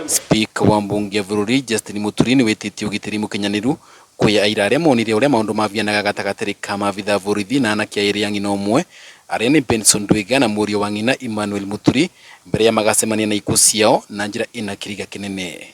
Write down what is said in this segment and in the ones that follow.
Spika wa mbunge ya bururi Justin Muturi niwititie ugitiri mukinyaniru kwi aira aria monire uria maundu mavianaga gatagatĩ ka maabithaa borithi na anake airi a ng'ina umwe aria ni Benson Ndwiga na mũriũ wa ng'ina Emmanuel Muturi mbere ya magacemania na ikuũ ciao na njĩra ĩna kĩriga kĩnene.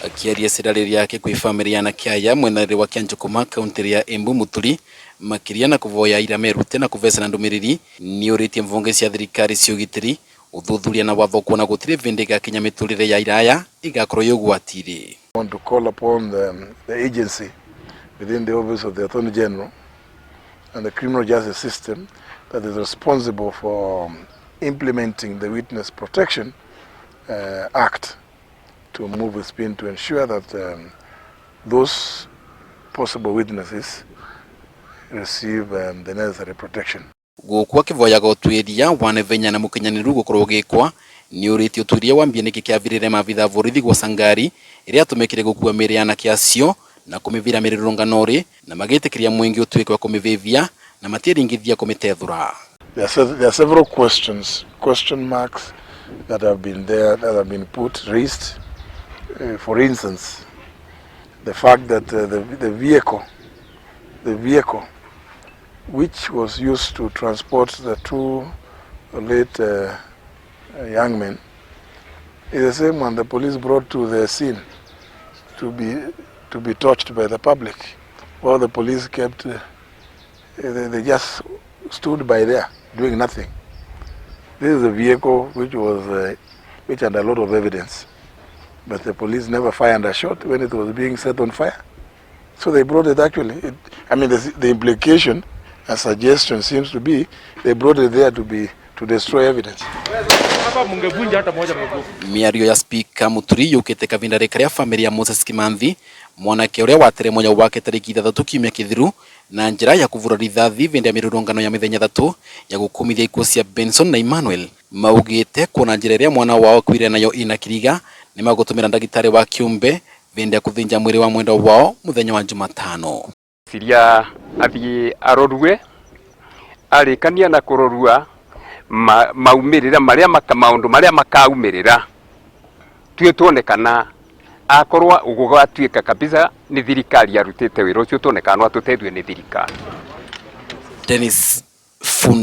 Akiaria cira rĩake kwĩ famĩlĩ ya anake aya mwena wa Kianjũkũma kaunti ya Embu, Muturi makiria na kuvoya aira merute na kuvecana ndũmĩrĩri nĩũrĩtie mvunge cia thirikari cia ũgitĩri ũthuthuria na watho kuona gũtirĩ vĩndĩ ĩgakinya mĩtũrĩre ya aira aya ĩgakorwo ĩ ũgwati-inĩ. Want to call upon the agency within the Office of the Attorney General and the criminal justice system that is responsible for implementing the Witness Protection Act to move with speed to ensure that those possible witnesses receive the necessary protection. Gũkũ akĩvoyaga ũtuĩria wa naihenya na mũkinyanĩru gũkorwo ũgĩkwa nĩũrĩtie ũtuĩria wambie nĩkĩ kĩavirire maabithaa borithi gwaca ngari ĩrĩa yatũmĩkire gũkua mĩĩrĩ ya anake acio na kũmĩvira mĩrũrũngano-rĩ na magĩtĩkĩria mũingĩ ũtuĩke wa kũmĩvĩvia na matiĩringithia kũmĩtethũra. There are several questions, question marks that have been there, that have been put, raised. For instance, the fact that the vehicle which was used to transport the two late young men is the same one the police brought to the scene to be torched by the public. While the police kept, they just stood by there doing nothing. This is a vehicle which had a lot of evidence, but the police never fired a shot when it was being set on fire. So they brought it actually. I mean, the implication and suggestion seems to be they brought it there to destroy evidence. Hapa mungevunja hata moja mguu. Miario ya Spika Muturi yukite kavinda karia family ya Moses Kimanthi, mwanake uria watere mwanya wake tariki 6 kiumia kithiru na njira ya kuvura rithathi vindi ya mirurungano ya mithenya 3 ya gukumithia ikuũ cia Benson na Emmanuel, maugite kuona njira iria mwana wao akuire nayo ina kiriga ni magutumira ndagitari wa kiumbe vindi ya kuthinja mwiri wa mwendwa wao muthenya wa Jumatano. Ciria athiĩ arorue arĩkania na kũrorua maumĩrĩra marĩa maũndũ marĩa makaumĩrĩra tuĩ tuone kana akorwo gũgatuĩka kabisa nĩ thirikari yarutĩte wĩra ũcio, tuone kana no atũteithie nĩ thirikari. Dennis Fund.